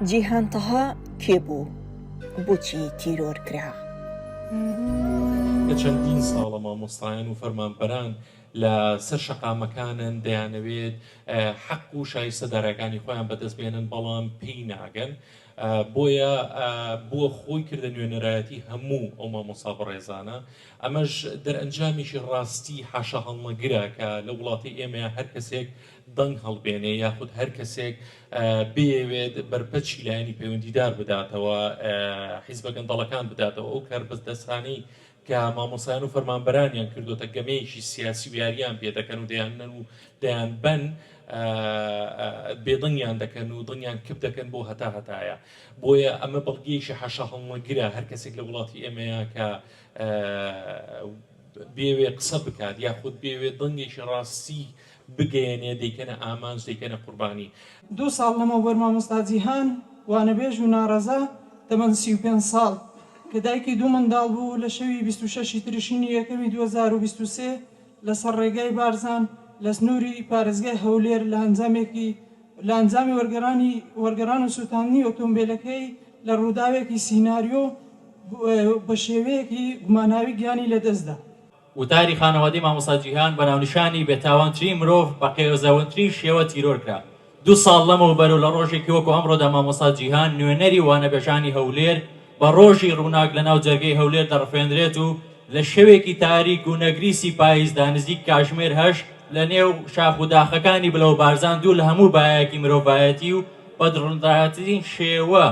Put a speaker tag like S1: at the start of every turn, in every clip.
S1: جیهان تەها کێ بوو؟ بۆچی تیرۆر کرا؟
S2: کە چەندین ساڵە مامۆستایان و فەرمانبەران لە سەر شەقامەکانن دەیانەوێت حەق و شایستە دارایەکانی خۆیان بەدەست بێنن بەڵام پێی ناگەن بۆیە بووە خۆی کردە نوێنەرایەتی هەموو ئەو مامۆستا بەڕێزانە ئەمەش دەرئەنجامێکی ڕاستی حاشا هەڵنەگرە کە لە وڵاتی ئێمەیە هەر کەسێک دەنگ هەڵبێنێ یاخود هەر کەسێک بەیەوێت بەرپەچی لایەنی پەیوەندیدار بداتەوە حیزبە گەندەڵەکان بداتەوە ئەو کاربەدەستانەی کە مامۆستایان و فەرمانبەرانیان کردوتە گەمەیەکی سیاسی و یاریان پێ دەکەن و دەیاننن و دەیانبەن بێدەنگیان دەکەن و دەنگیان کپ دەکەن بۆ هەتا هەتایە بۆیە ئەمە بەڵگەیەکی حاشا هەڵنەگرە هەر کەسێک لە وڵاتی ئێمەیە کە بێوێ قسە بکات یاخود بێوێ دەنگێکی ڕاستی بگەیەنێ دەیکەنە ئامانج دەیکەنە قوربانی.
S3: دوو ساڵ لەمەوبەر مامۆستا جیهان، وانەبێژ و ناڕەزا، تەمەن 35 ساڵ، کە دایکی دوو منداڵ بوو، لە شەوی 26 ی ترشینی یەکەمی 2023 لەسەر ڕێگای بارزان لە سنووری پارێزگای هەولێر لە ئەنجامێکی لە ئەنجامی وەرگەڕانی وەرگەڕان و سووتاندنی ئۆتۆمبێلەکەی لە ڕووداوێکی سیناریۆ بە شێوەیەکی گوماناوی گیانی لەدەستدا.
S4: وتاری خانەوادەی مامۆستا جیهان بە ناونیشانی بێتاوانترین مرۆڤ بە قێزەونترین شێوە تیرۆر کرا. دوو ساڵ لەمەوبەر و لە ڕۆژێکی وەکو ئەمڕۆدا مامۆستا جیهان نوێنەری وانەبێژانی هەولێر بە ڕۆژی ڕووناک لە ناو جەرگەی هەولێر دەڕفێنرێت و لە شەوێکی تاریک و نەگریسی پایزدا نزیک کاژمێر هەشت لە نێو شاخ و داخەکانی بلەو بارزان دوور لە هەموو بایەکی مرۆڤایەتی و بە دڕندانەترین شێوە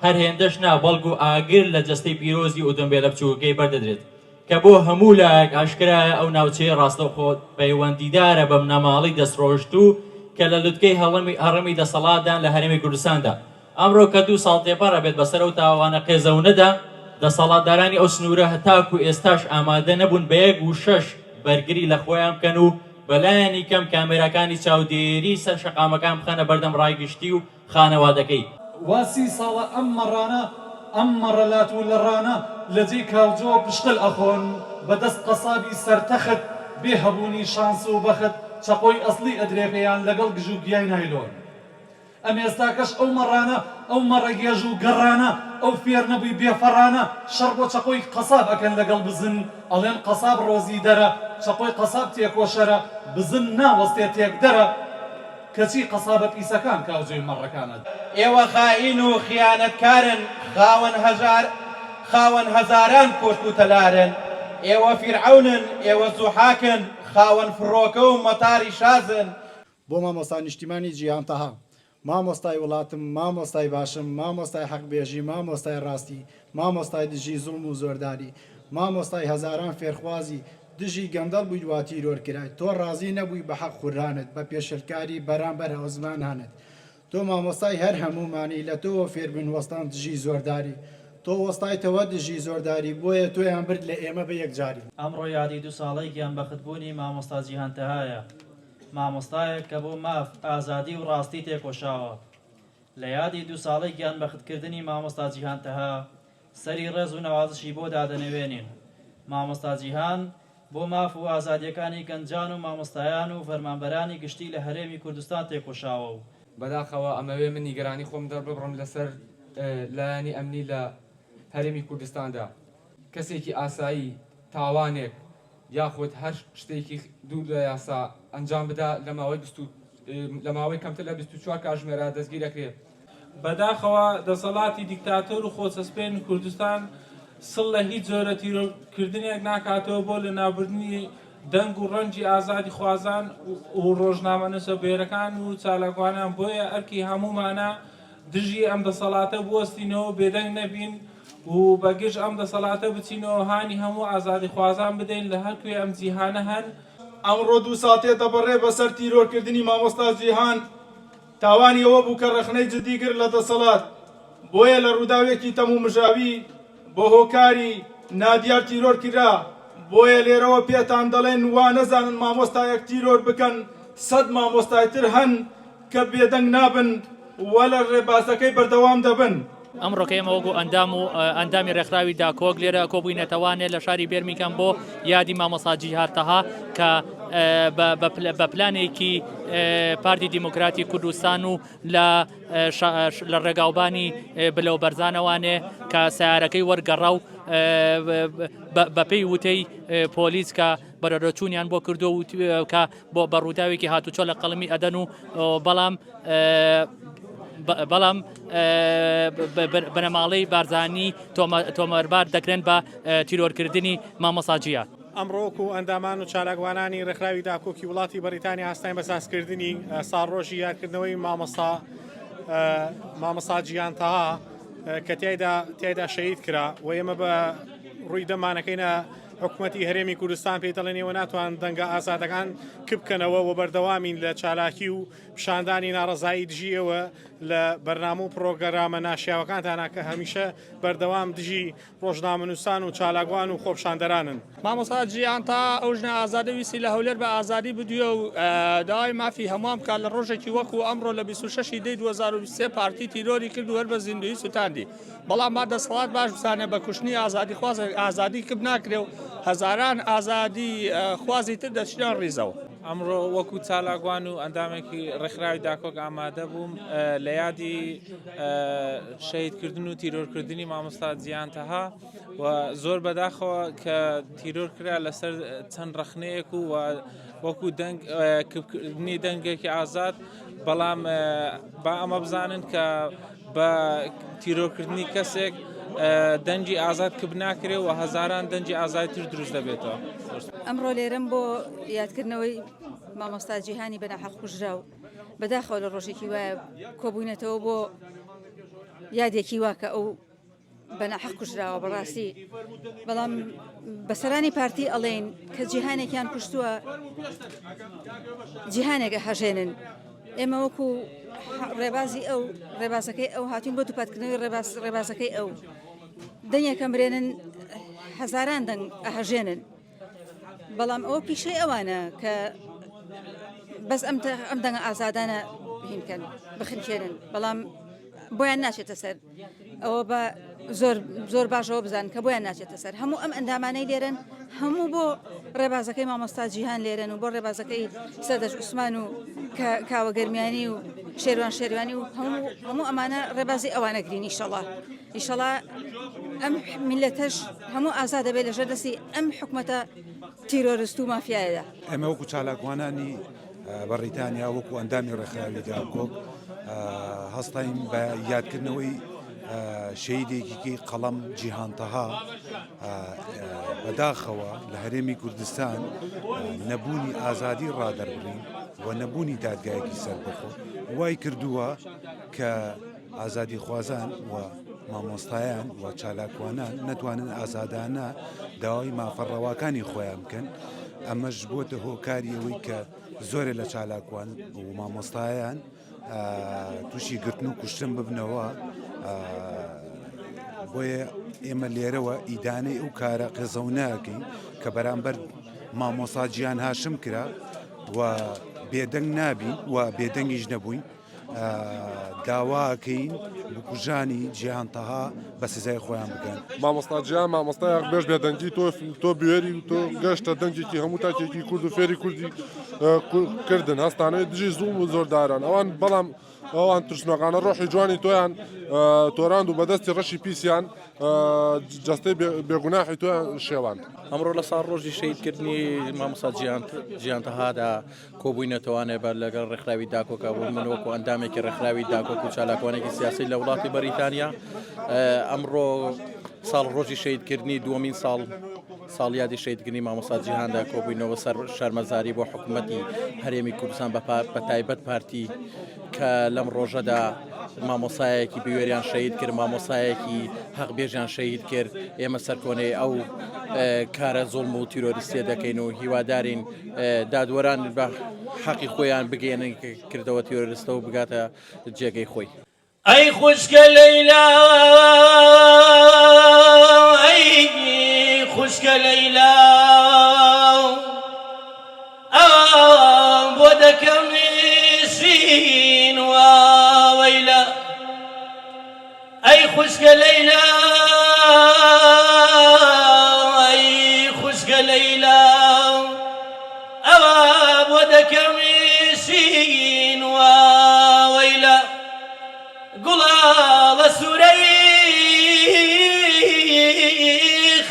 S4: هەر هێندەش نا بەڵکو ئاگر لە جەستەی پیرۆزی ئۆتۆمبێلە بچووکەکەی بەردەدرێت. کە بۆ هەموو لایەک ئاشکرایە ئەو ناوچەیە ڕاستەوخۆ پەیوەندیدارە بە بنەماڵەی دەستڕۆیشتوو کە لە لوتکەی هەڕەمی دەسەڵاتدان لە هەرێمی کوردستاندا. ئەمڕۆ کە دوو ساڵ تێپەڕ ئەبێت بەسەر ئەو تاوانە قێزەونەدا، دەسەڵاتدارانی ئەو سنوورە هەتاکو ئێستاش ئامادە نەبوون بە یەک وشەش بەرگری لە خۆیان بکەن و بەلایەنی کەم کامێراکانی چاودێری سەر شەقامەکان بخەنە بەردەم ڕای گشتی و خانەوادەکەی.
S5: وا سی ساڵە ئەم مەڕانە، ئەم مەڕە لات و لەڕانە لە جێی کاوجۆ پشقل ئەخۆن، بە دەست قەسابی سەر تەخت، بێ هەبوونی شانس و بەخت، چەقۆی ئەسڵی ئەدرێ پێیان لەگەڵ گژ و گیای نایلۆن. ئەم ئێستاکەش ئەو مەڕانە، ئەو مەڕە گێژ و گەڕانە، ئەو فێرنەبووی بێ فەڕانە، شەڕ بۆ چەقۆی قەساب ئەکەن لەگەڵ بزن، ئەڵێن قەساب ڕۆزی دەرە، چەقۆی قەساب تێکۆشەرە، بزن ناوەستێ تێکدەرە. کەچی قەسابە پیسەکان کاوجۆی مەڕەکانە.
S6: ئێوە خائین و خیانەتکارن خاوەن هەژار خاوەن هەزاران کۆشک و تەلارن ئێوە فیرعەونن ئێوە زوحاکن خاوەن فڕۆکە و مەتاری شازن.
S7: بۆ مامۆستا نیشتیمانی جیهان تەها. مامۆستای وڵاتم مامۆستای باشم مامۆستای حەق بێژی مامۆستای ڕاستی مامۆستای دژی زوڵم و زۆرداری مامۆستای هەزاران فێرخوازی دژی گەندەڵ بوویت وا تیرۆر کرایت تۆ ڕازی نەبووی بە حەق خورانت بە پێشێلکاری بەرامبەر هاوزمانانت تۆ مامۆستای هەر هەموومانی لە تۆوە فێربووین وەستان دژی زۆرداری تۆ وەستایتەوە دژی زۆرداری بۆیە تۆیان برد لە ئێمە بە یەکجاری.
S8: ئەمڕۆ یادی دوو ساڵەی گیانبەختبوونی مامۆستا جیهان تەهایە، مامۆستایەک کە بۆ ماف، ئازادی و ڕاستی تێکۆشاوە. لە یادی دوو ساڵەی گیانبەختکردنی مامۆستا جیهان تەها، سەری ڕێز و نەوازشی بۆ دادەنەوێنین. مامۆستا جیهان بۆ ماف و ئازادییەکانی گەنجان و مامۆستایان و فەرمانبەرانی گشتی لە هەرێمی کوردستان تێکۆشاوە و،
S9: بەداخەوە ئەمەوێ من نیگەرانی خۆم دەرببڕم لەسەر لایەنی ئەمنی لە هەرێمی کوردستاندا. کەسێکی ئاسایی تاوانێک یاخود هەر شتێکی دوور لە یاسا ئەنجام بدا لە ماوەی بیست و لە ماوەی کەمتر لە 24 کاژمێرا دەستگیر ئەکرێ.
S10: بەداخەوە دەسەڵاتی دیکتاتۆر و خۆچەسپێنی کوردستان سڵ لە هیچ جۆرە تیرۆرکردنێک ناکاتەوە بۆ لەناوبردنی دەنگ و ڕەنگی ئازادیخوازان و ڕۆژنامەنووسە بوێرەکان و چالاکوانان، بۆیە ئەرکی هەموومانە دژی ئەم دەسەڵاتە بوەستینەوە و بێدەنگ نەبین و بە گژ ئەم دەسەڵاتە بچینەوە هانی هەموو ئازادیخوازان بدەین لە هەر کوێ ئەم جیهانە هەن.
S11: ئەمڕۆ دوو ساڵ تێدەپەڕێ بەسەر تیرۆرکردنی مامۆستا جیهان، تاوانی ئەوە بوو کە ڕەخنەی جدی گرت لە دەسەڵات، بۆیە لە ڕووداوێکی تەمومژاوی بە هۆکاری نادیار تیرۆر کرا، بۆیە لێرەوە پێتان دەڵێن وا نەزانن مامۆستایەک تیرۆر بکەن سەد مامۆستای تر هەن کە بێدەنگ نابن و لە ڕێبازەکەی بەردەوام دەبن.
S12: ئەمڕۆکە ئێمە وەکو ئەندام و ئەندامی ڕێکخراوی داکۆک لێرە کۆبووینەتەوانێ لە شاری بێرمینگهام بۆ یادی مامۆستا جیهاد تەها کە بە پلانێکی پارتی دیموکراتی کوردستان و لە لە ڕێگاوبانی بلەو بەرزانەوانێ کە سیارەکەی وەرگەڕا و بەپێی وتەی پۆلیس کە بەرەرەچوونیان بۆ کردو و کە بۆ بە ڕووداوێکی هاتوچۆ لە قەڵمی ئەدەن و بەڵام بەڵام بنەماڵەی بارزانی تۆمەربار دەکرێن بە تیرۆرکردنی مامۆستا جیاد.
S13: ئەمڕۆ وەکو ئەندامان و چالاکوانانی ڕێکخراوی داکۆکی وڵاتی بەریتانیا هەستاین بە سازکردنی ساڵڕۆژی یادکردنەوەی مامۆستا مامۆستا جیان تەها کە تیایدا تیایدا شەهید کرا و ئێمە بە ڕووی دەمانەکەینە حکومەتی هەرێمی کوردستان پێی دەڵێن ئێوە ناتوان دەنگە ئازادەکان کپکەنەوە و بەردەوامین لە چالاکی و پیشاندانی ناڕەزایی دژی ئێوە لە بەرنامە و پڕۆگەرامە ناشیاوەکانتانە کە هەمیشە بەردەوام دژی ڕۆژنامەنووسان و چالاکوان و خۆپیشاندەرانن.
S14: مامۆستا جیهان تا ئەو ژنە ئازادە ویستی لە هەولێر بە ئازادی بدوێ و داوای مافی هەمووان بکات لە ڕۆژێکی وەکو ئەمڕۆ لە 26 دەی 2023 پارتی تیرۆری کرد و هەر بە زیندوویی سوتاندی بەڵام با دەسەڵات باش بزانێ بە کوشتنی ئازادیخوازێک ئازادی کپ ناکرێ و هەزاران ئازادی خوازی تر دەچنە ڕیزەوە.
S10: ئەمڕۆ وەکو چالاکوان و ئەندامێکی ڕێکخراوی داکۆک ئامادە بووم لە یادی شەهیدکردن و تیرۆرکردنی مامۆستا جیان تەها و زۆر بەداخەوە کە تیرۆر کرا لەسەر چەند ڕەخنەیەک و وەکو دەنگ کپکردنی دەنگێکی ئازاد بەڵام با ئەمە بزانن کە بە تیرۆرکردنی کەسێک دەنگی ئازاد کپ ناکرێ و هەزاران دەنگی ئازادی تر دروست دەبێتەوە.
S15: ئەمڕۆ لێرەم بۆ یادکردنەوەی مامۆستا جیهانی بەناحەق کوژراو بەداخەوە لە ڕۆژێکی وایە کۆبووینەتەوە بۆ یادێکی وا کە ئەو بەناحەق کوژراوە بەڕاستی بەڵام بەسەرانی پارتی ئەڵێن کە جیهانێکیان کوشتووە جیهانێک هەژێنن ئێمە وەکو ڕێبازی ئەو ڕێبازەکەی ئەو هاتوین بۆ دووپاتکردنەوەی ڕێباز ڕێبازەکەی ئەو دەنگێکە مرێنن هەزاران دەنگ ئەهەژێنن بەڵام ئەوە پیشەی ئەوانە کە بەس ئەم ئەم دەنگە ئازادانە هینکەن بخنکێنن بەڵام بۆیان ناچێتە سەر ئەوە بە زۆر زۆر باشەوە بزان کە بۆیان ناچێتە سەر هەموو ئەم ئەندامانەی لێرن هەموو بۆ ڕێبازەکەی مامۆستا جیهان لێرن و بۆ ڕێبازەکەی سەردەش عوسمان و کاوە گەرمیانی و شێروان شێروانی و هەموو هەموو ئەمانە ڕێبازی ئەوانە گرین ئیشەڵا ئیشەڵا ئەم میلەتەش هەموو ئازاد دەبێت لەژێر دەستی ئەم حکومەتە تیرۆرست و مافیایەدا.
S16: ئێمە وەکو چالاکوانانی بەڕیتانیا وەکو ئەندامی ڕێکخراوی داکۆک هەستاین بە یادکردنەوەی شەیدێکیکەی قەڵەم جیهان تەها بەداخەوە لە هەرێمی کوردستان نەبوونی ئازادی ڕادەربڕین و نەبوونی دادگایەکی سەربەخۆ وای کردووە کە ئازادیخوازان و مامۆستایان و چالاکوانان نەتوانن ئازادانە داوای مافە ڕەواکانی خۆیان بکەن، ئەمەش بۆتە هۆکاری ئەوەی کە زۆرێ لە چالاکوان و مامۆستایان تووشی گرتن و کوشتن ببنەوە بۆیە ئێمە لێرەوە ئیدانەی ئەو کارە قێزەونەکەین کە بەرامبەر مامۆسا جیان هاشم کرا و بێدەنگ نابین و بێدەنگیش نەبووین. داواکەین بکوژانی جیهان تەها بە سزای خۆیان بگەن.
S17: مامۆستا جیهان مامۆستای حەق بێژ بێدەنگی تۆ تۆ بوێری و تۆ گەشتە دەنگێکی هەموو تاکێکی کورد و فێری کوردی کردن هەستانەوەی دژی زوڵم و زۆرداران ئەوان بەڵام ئەوان ترسنۆکانە ڕۆحی جوانی تۆیان تۆراند و بەدەستی ڕەشی پیسیان جەستەی بێگوناحی تۆیان شێواند.
S18: ئەمڕۆ لە ساڵڕۆژی شەهیدکردنی مامۆستا جیهان تەهادا کۆبووینەتەوانێ بە لەگەڵ ڕێکخراوی داکۆکە بوو من وەکو ئەندامێکی ڕێکخراوی داکۆک و چالاکوانێکی سیاسی لە وڵاتی بەریتانیا ئەمڕۆ ساڵ ڕۆژی شەیدکردنی دووەمین ساڵ ساڵیادی شەیدکردنی مامۆستا جیهاندا کۆبووینەوە سەر شەرمەزاری بۆ حکوومەتی هەرێمی کوردستان بە تایبەت پارتی کە لەم ڕۆژەدا مامۆسایەکی بوێریان شەهید کرد، مامۆسایەکی هەقبێژیان شەهید کرد، ئێمە سەرکۆنەی ئەو کارە زوڵم و تیرۆریستیە دەکەین و هیوادارین دادوەران بە حەقی خۆیان بگەیەنن کردەوە تیرۆریستە و بگاتە جێگەی خۆی.
S19: ئەی خوشکە لەیلا ئەی خوشکە لەیلا ئاوم بۆ دەکەم شین واوەیلا ئەی. خوشکە لەیلا ئەی خوشکە لەیلا ئەوە بۆ دەکەم شین واوەیلا گوڵاڵە سوورەی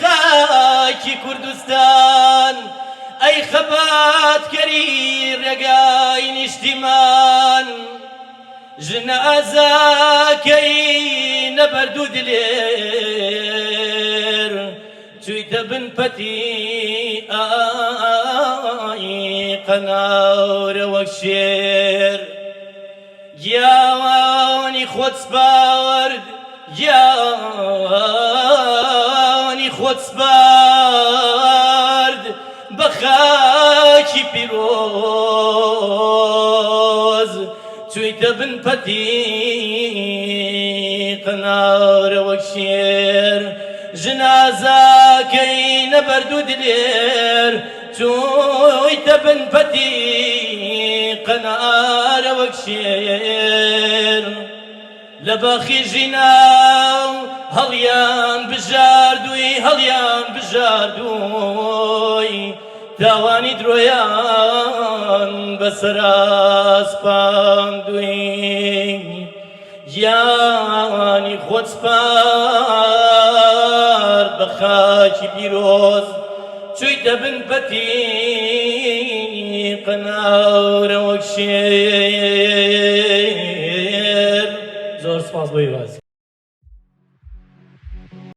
S19: خاکی کوردستان ئەی خەباتکەری ڕێگای نیشتیمان ژنە ئازاکەی نەبەرد و دلێر چوویتە بن پەتی ئای قەناورە وەک شێر. گیانی خۆت سپارد گیانی خۆت سپارد بە خاکی پیرۆز چوویتە بن پەتی قەنارە وەک شێر ژنازاکەی نەبەرد و دلێر چوویتە بن پەتی قەنارە وەک شێر لە باخی ژینا هەڵیان بژاردووی هەڵیان بژاردووی تاوانی درۆیان بەسەرا سپاندووی گیانی خۆت سپارد بە خاکی پیرۆز چوویتە بن پەتی قەناورە وەک شێر.